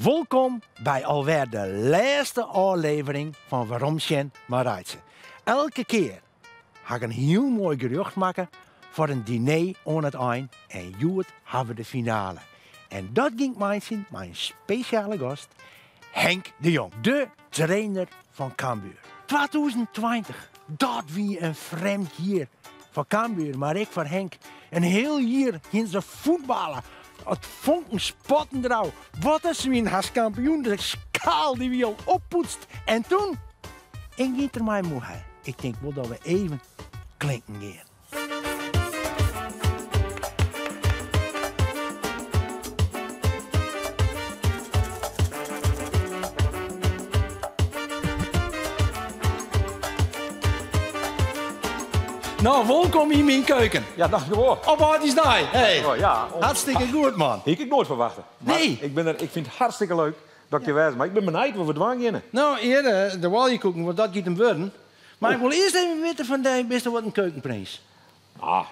Wolkom by alwer de lêste ôflevering fan Weromsjen mei Reitse. Elke kear ha ik in hiel moai gerjocht makke foar in diner oan it ein en hjoed ha we de finale. En dat gean ik meitsjen mei in spesjale gast, Henk de Jong, de trainer fan Cambuur. 2020, dat wie in frjemd jier foar Cambuur, mar ek foar Henk. In hiel jier hiene se fuotballe. It fonken spatten derôf. Wat in swyn, hast kampioen. De skaal dy wie al oppoetst. En toen, ik giet der mei moe. Ik tink wol dat we even klinken gean. No, wolkom yn myn keuken. Ja, dankjewol. Op âldjiersdei. Hey. Oh, ja. Hartstikke goed, man. Hie ik noait ferwachte. Maar Nee. Ik, bin der, ik fyn it hartstikke leuk dat ik hjir wêze mei. Ik bin benijd wat we dwaan geane. No, hjir, de oaljekoeken, want dat giet him wurden. Mar ik wol earst even witte fan dy, bist wat in keukenprins? Ah,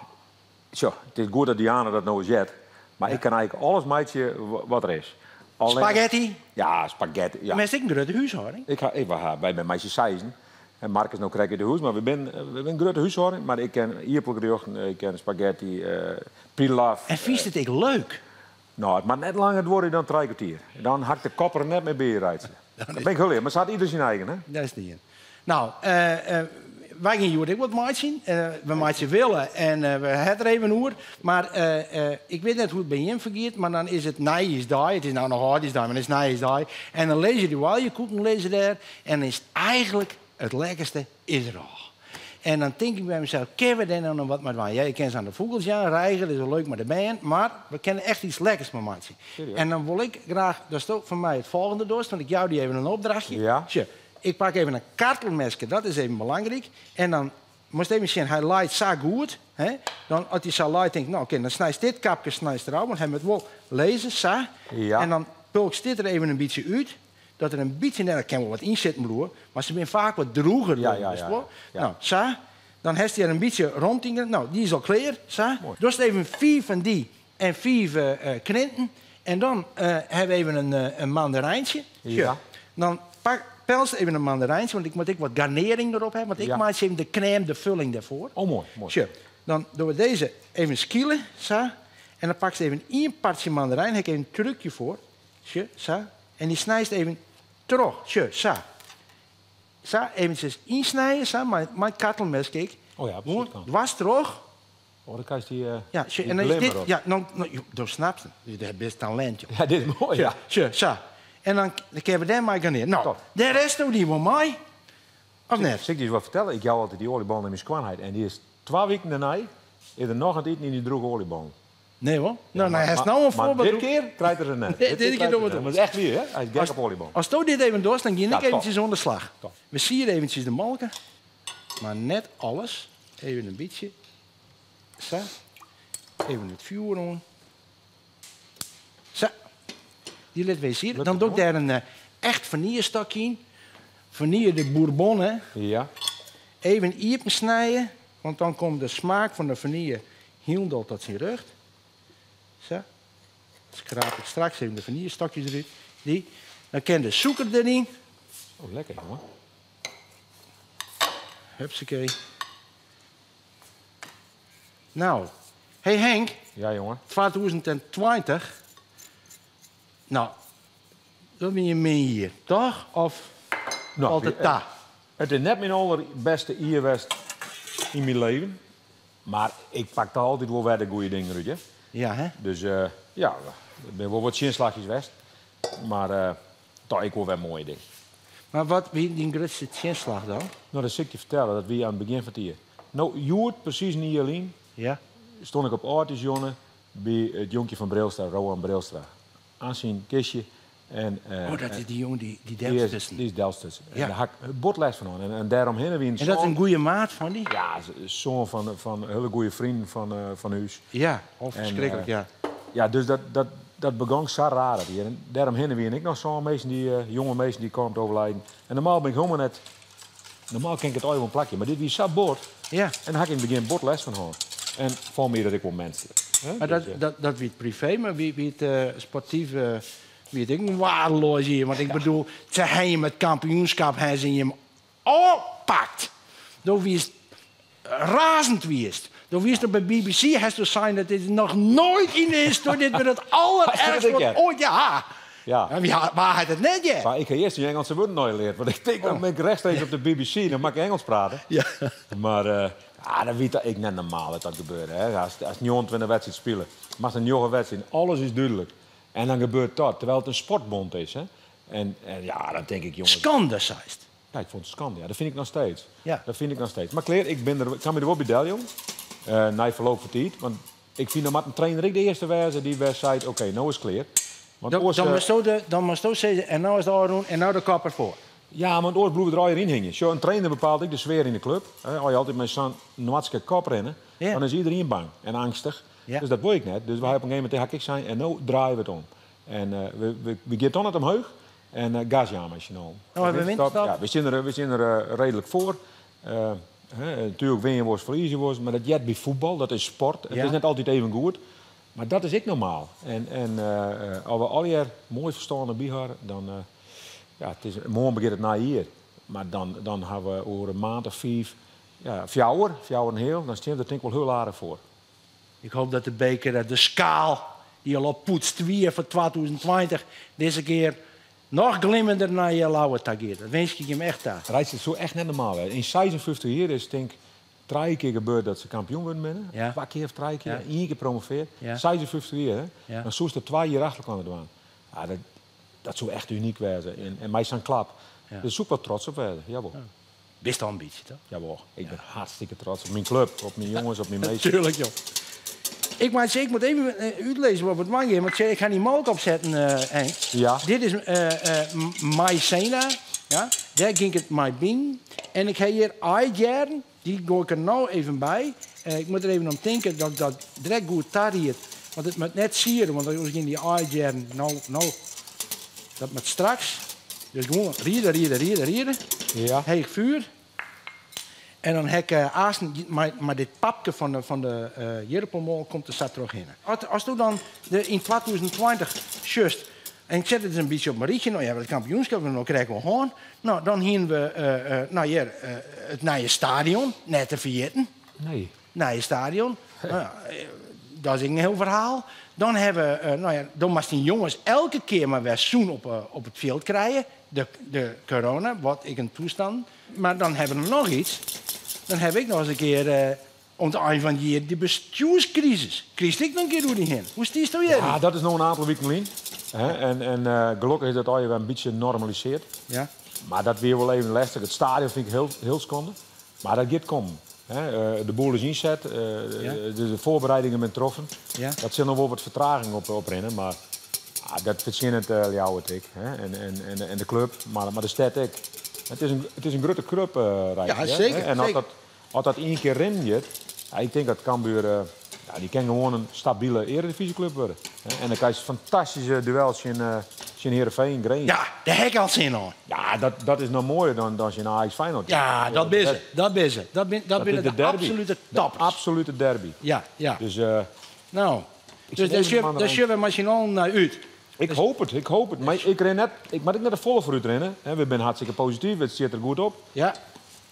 sjoch, it is goed dat Diana dat no ris heart. Mar ik kin eigentlik alles meitsje wat der is. Allinnich- Spaghetti? Ja, spaghetti. Ja. Mar is ek in grutte húshâlding? Ik ha, ik, we ha, wy binne mei syn seizen. En Mark is no krekt út de hûs, mar we binne in grutte húshâlding. Mar ik kin ierdappelgerjochten, ik kin spaghetti, pilaf. En fynst it ek leuk? No, it moat net langer duorje dan trije kwartier. Dan ha ik de kop der net mear by, Reitse. Dat bin ik hiel earlik, mar sa hat ieder syn eigen, hè? Dat is dien. No, wy gean hjoed ek wat meitsjen. We meitsje wille en we ha it der even oer. Mar ik wit net hoe't it by jim fergiet, mar dan is it nijjiersdei. It is no noch âldjiersdei, mar dan is it nijjiersdei. En dan lizze dy oaljekoeken lizze dêr. En dan is it eigentlik it lekkerste is der al. En dan tink ik by mysels, kinne we dêr no noch wat mei dwaan? Ja, je kinne se oan de fûgels jaan, reiger, dat is wol leuk mei de bern, mar we kinne echt iets lekkers mei meitsje. Serieus? En dan wol ik graach datsto foar my it folgjende dochst, want ik jou dy even in opdrachtje. Ja. Sjoch, ik pak even in kartelmeske, dat is even belangryk. En dan moatst even sjen, hy leit sa goed. Hè? Dan, as hy sa leit, tink ik, no oké, dan snijst dit kapke snijst derôf, want hy moat wol lizze, sa. Ja. En dan pulkst dit der even in bytsje út. Dat der in bytsje, nee, der kin wol wat yn sitten bliuwe, mar se binne faak wat drûger wurden, witst wol? No, sa. Dan hast hjir in bytsje romte yn. No, dy is al klear, sa. Moai. Dochst even 5 fan dy en 5 krinten. En dan ha we even in mandarijntsje. Ja. Dan pelst even in mandarijntsje, want ik moat ek wat garnering derop ha, want ik Ja. meitsje even de crème de vulling dêrfoar. Oh, moai, moai. Sjoch, dan dogge we dizze even skiele, sa. En dan pakst even ien partsje mandarijn, ha ik even in trúkje foar. Sjoch, sa. En dy snijst even troch. Sjoch, sa. Sa, eventsjes ynsnijen, sa, mei it kartelmeske ek. Oh ja, op de Gewoan sydkant. dwars troch. Oh, dan krijst die Ja, sjoch, die en dan is glimmer dit op. Ja, no, no, jo, do snapt it. Dit is best talent, joh. Ja, dit is moai, ja. Sjoch, sa. En dan kinne we dêrmei garnearje. No, Top. dêr rest no dy wol mei, of net? Sil ik dy ris wat fertelle? Ik jou altyd dy oaljebollen yn myn skoanheit. En dy is 2 wiken dêrnei is der noch oan it iten yn dy drûge oaljebollen. Nee hoor. Ja, Nou, hij heeft nou een maar voorbeeld. dit keer krijgt er een net. Dit Dit keer keer doen we krijgt er het een net. Maar het is echt weer, hè? Hij is gek op oliebol. Als je dit even doet, dan ga ik Ja, top. eventjes aan de slag. Top. We zien eventjes de molken. Maar net alles. Even een beetje. Zo. Even het vuur aan. Zo. Die laten we eens hier. Lukt Dan het doe ik nog? daar een echt vanillestokje in. Vanille de Bourbon, hè. Ja. Even iepen snijden, want dan komt de smaak van de vanille helemaal tot zijn rug. Zo. Dan schraap ik straks even de vanillestokjes eruit. Die. Dan kan de suiker erin. Oh, lekker, jongen. Hupsakee. Nou. Hey Henk. Ja, jongen. 2020. Nou, dat ben je mee hier, toch? Of Nou, valt het ta? Het is net mijn allerbeste ierwest in mijn leven. Maar ik pak toch altijd wel weer de goede dingen uit, hè? Ja, hè? Dus ja, er zijn wel wat chinslagjes west. Maar toch, ik wil weer mooie dingen. Maar wat wie die grootste chinslag dan? Nou, dat zal ik je vertellen, dat wie aan het begin van het jaar. Nou, Joert, precies een jaar lien, Ja. stond ik op Artisjonne bij het jonkje van Brilstra, Roan Brilstra. Aan zijn kistje. En Oh, dat is die jongen die Delfts die is Delfts. En Ja. daar had ik botles van aan. En daarom heen wie een En dat is zoon een goede maat van die? Ja, zoon van hele goede vrienden van huis. Ja, oh, verschrikkelijk, ja. Ja, dus dat begon zo raar dat hier. En daarom heen wie en ik nog zo'n meesten die jonge meesten die komt overlijden. En normaal ben ik helemaal net... Normaal ken ik het ooit wel een plakje, maar dit wie zo bot. Ja. En daar had ik in het begin botles van gehad. En voor mij dat ik wel menselijk. Hè? Maar Dus dat wie het privé, maar wie het sportief Wie it ek in waardeloas jier, want ik bedoel, se ha jim it kampioenskap ha se jim ôfpakt. Do wiest razend wiest. Do wiest op de BBC, hast do sein dat dit noch noait yn de histoarje, dit wurdt it allererchste wat oait, ja. Ja. En wie, wa hat it net heard? Maar ik ha earst dy Ingelske wurden noch leard. Want ik tink, dan bin ik rechtstreeks op de BBC, dan moat ik Ingelsk prate. Mar ja, dat wie toch ek net normaal dat dat gebeurde. Hè? As 29 wedstriden spile, moatst in njoggen wedstriden, alles is dúdlik. En dan gebeurt dat, terwijl it in sportbond is. Hè? En ja, dan tink ik, jongens... Skande, seist. Ja, ik fûn it skande, ja. Dat fyn ik noch steeds. Ja. Dat fyn ik noch steeds. Mar klear, ik bin der, ik kaam my der wol by del, jong. Nei ferloop fan tiid. Want ik fyn, dan moat in trainer ek de earste wêze dy't wer seit, oké, no is it klear. Want Dan oars, moatsto sizze, en no is it ôfrûn en no de kop derfoar. Ja, want oars bliuwe der allegear yn hingjen. Sjoch, in trainer bepaalt ek de sfear yn de klup. Hè, as je altyd mei sa'n noartske kop rinne, dan is iedereen bang en angstich. Ja. Dus dat wol ik net. Dus wy op in gegeven momint ha ik ek sein, en no draaie we it om. En we gean toch net omheech en gas jaan mei syn allen. No hebben we winterstop. Ja, we stean der reedlik foar. Hè, natuerlik winje wolris, ferlieze wolris, mar dat heart by fuotbal, dat is sport. It is net altyd even goed, mar dat is ek normaal. En as we allegear moai ferstân derby hawwe, dan ja, it is, moarn begjint it nije jier. Mar dan hawwe we oer in maand of fiif, ja, fjouwer, fjouwer en in heal, dan stean we der tink ik wol hiel aardich foar. Ik hoop dat de beker, de skaal dy't al oppoetst wie foar 2020, dizze kear noch glimmender nei Ljouwert ta giet. Dat winskje ik jim echt ta. Reitse, it soe echt net normaal wêze. Yn 56 jier is tink 3 kear gebeurd dat se kampioen wurden binne. Ja. 2 kear of 3 kear. Ja. 1 kear promoveerd. Ja. 56 jier, hè? Ja. Dan soest er 2 jier achter elkoar dwaan. Ja, dat soe echt unyk wêze. En mei sa'n klap. Ja. Dêr soe ik wat trots op wêze. Jawol. Ja. Bist al in bytsje, toch? Jawol. Ik bin hartstikke trots op myn klup, op myn jonges, op myn minsken. Tuurlijk, joh. Ik moet zeggen, ik moet even uitlezen wat we het maken, want ik ga die melk opzetten, Henk. Ja. Dit is maïzena, ja? Daar ging het mij binnen. En ik heb hier eidjaren, die gooi ik er nou even bij. Ik moet er even om denken dat ik dat direct goed tariet. Want het moet net sieren, want dan gaan die eidjaren nou, dat moet straks. Dus gewoon rieden, rieden, rieden, rieden. Ja. Heeg vuur. En dan heb ik aasten, maar dit papke van de jerpelmol komt er zat terug in. Als du dan de, in 2020 just, en ik zet het eens een beetje op mijn rietje, nou ja, het kampioenschap, dan krijgen we gewoon. Nou, dan hien we nou, hier, het nieuwe stadion, net te vergeten. Nee. Nieuwe stadion. Nou ja, dat is een heel verhaal. Dan hebben we nou ja, dan moesten die jongens elke keer maar weer zoen op het veld krijgen. De corona, wat ik een toestand. Maar dan hebben we nog iets. Dan heb ik nog eens een keer om het eind van het jaar de bestuurscrisis. Kriest ik nog een keer door die heen? Hoe is die zo hier? Ja, dat is nog een aantal weken lien. Hè? En gelukkig is dat al weer een beetje normaliseerd. Ja. Maar dat weer wel even lastig. Het stadion vind ik heel, heel schande. Maar dat gaat komen. Hè de boel is inzet, Ja. de voorbereidingen zijn getroffen. Ja. Dat zit nog wel wat vertraging op rennen, maar dat verzin het Ljouwert ik. Hè? En de club, maar de stad ik. Het is een grote club, Rijk, Ja, hè? zeker, En zeker. als dat 1 keer rennen gaat, ja, ik denk dat Cambuur, ja, die kan gewoon een stabiele eredivisieclub worden. Hè? En dan krijg je fantastische duels in Heerenveen, Green. Ja, daar heb ik al zin in. Ja, dat is nog mooier dan in Ajax Feyenoord. Ja, dat is het. Dat is het. Dat Dat binnen is de de derby. absolute De toppers. absolute derby. Ja, ja. Dus ik Dus zit daar even aan de daar rand. zullen we machinaal naar uit. Ik hoop het, ik hoop het. Maar ik ren net, ik moet ik net de volle vooruit rennen. Hè, we zijn hartstikke positief, het zit er goed op. Ja.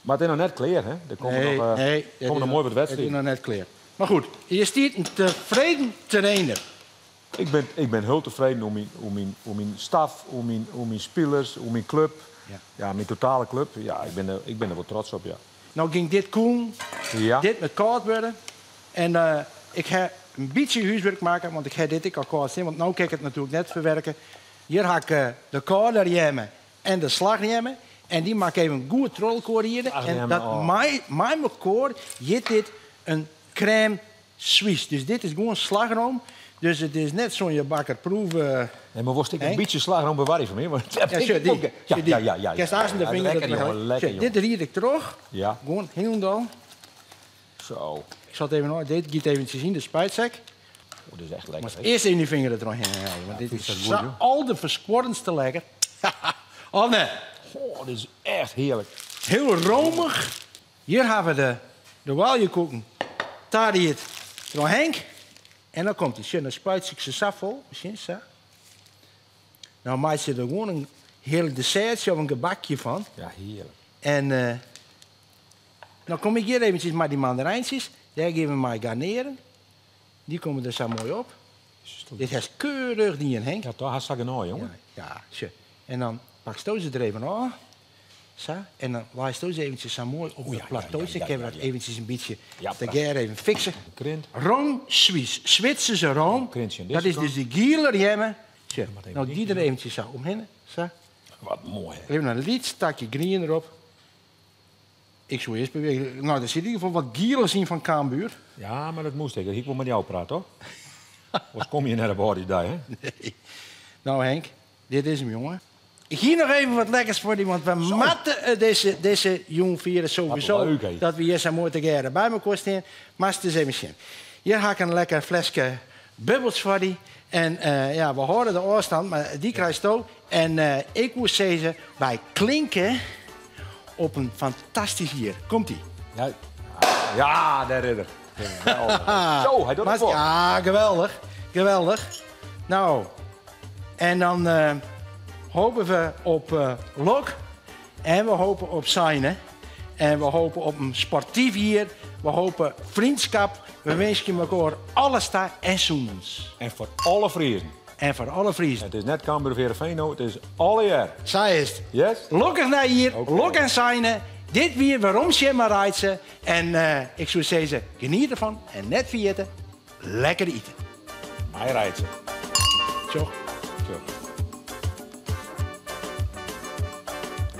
Maar het is nog net klaar, hè? Er komen Nee, nog nee, het komen is nog mooi wat Het is wedstrijden. nog net klaar. Maar goed, je stiert een tevreden trainer. Ik ben heel tevreden om mijn staf, om mijn spelers, om mijn club. Ja. Ja, mijn totale club. Ja, ik ben er wel trots op, ja. Nou ging dit koelen, Ja. dit met koud worden. En ik ga een beetje huiswerk maken, want ik ga dit ik al koud zien. Want nou kan ik het natuurlijk net verwerken. Hier ga ik de kouderjemmen en de slagjemmen. En die maak ik even een goed trollkoor hier. En Slagjemmen, dat oh. mijn koor, jit dit een crème suisse. Dus dit is gewoon slagroom. Dus het is net zo'n je bakker proef. Nee, maar worst ik een Henk? beetje slagroom bewaren van mij? Want dat Ja, heb sure, ik die. ook. Ja, Sure, die. ja, ja, ja, Kerst ja, aan de ja, vinger lekker, dat jongen, we- lekker, Sure, dit jongen. ried ik terug. Ja. Gewoon helemaal. Zo. Ik zal het even nog, dit giet eventjes in de spuitzak. Oh, dit is echt lekker, Maar hè? eerst in die vinger er doorheen halen, want Ja, dit vind is ik dat zo goed, joh. al de verskorrendste lekker. Oh nee. Oh, dit is echt heerlijk. Heel romig. Hier hebben we de waljekoeken. Daar die het door Henk. En dan komt hij. Dan spuit ik ze sap vol. Misschien zo. Nou meitsje der gewoan in hearlik dessertsje of in gebakje fan. Ja, hearlik. En eh, dan kom ik hjir eventsjes mei dy mandarijntsjes. Dêr gean we mei garnearen. Dy komme der sa moai op. Dit hast keurich dien, Henk. Ja, toch? Hast sa genôch, jonge. Ja, ja, sjoch. En dan paksto se der even ôf. Sa. En dan leisto se eventsjes sa moai op het plateautje. Kinne we dat eventsjes in bytsje tegearre even fikse. Krint. Rome Suisse. Switserse room. Krintje Dat is dus dy giele rjemme. Sjoch, nou dy der eventsjes sa omhinne. Sa. Wat moai, hè? Even in lyts takje grien derop. Ik soe earst bewege. Nou, der sit yn ieder gefal wat gieles yn fan Cambuur. Ja, mar dat moast ek. Dat hie ik wol mei jou praat, toch? Oars komme je net op âldjiersdei, hè? Nee. Nou, Henk, dit is 'm, jonge. Ik hie noch even wat lekkers foar dy, want we moatte dizze jûn fiere sowieso. Wat leuk, hè? Dat we hjir sa moai tegearre by mekoar stean. Moatst ris even sjen. Hjir ha ik in lekker fleske bubbels foar dy. En ja, we hâlde de ôfstân, mar dy krijsto. En ik woe sizze, wy klinke op in fantastysk jier. Komt-ie. Ja, ja, dêr is er. Geweldich. Zo, hy docht it wol. Ja, geweldich. Geweldich. Nou, en dan hopen we op lok en we hopen op seine. En we hopen op in sportyf jier. We hopen vriendschap. We winskje mekoar alles ta en sûnens. En foar alle Friezen. En foar alle Friezen. It is net Cambuur of Heerenveen no, it is allegear. Sa is it. Yes? Lokkich nijjier, Oké. lok en seine. Dit wie Weromsjen mei Reitse. En ik soe sizze, geniet derfan en net ferjitte, lekker ite. Mei Reitse. Tsjoch. Tsjoch.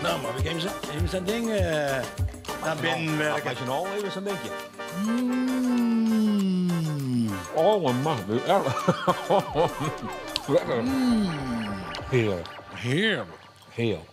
Nou, mar we even even sa'n ding nei binnen werke. Mei syn allen even sa'n dinkje. Mm. Oh, wat mag het. Lekker. Heerlijk. Heerlijk. Heerlijk.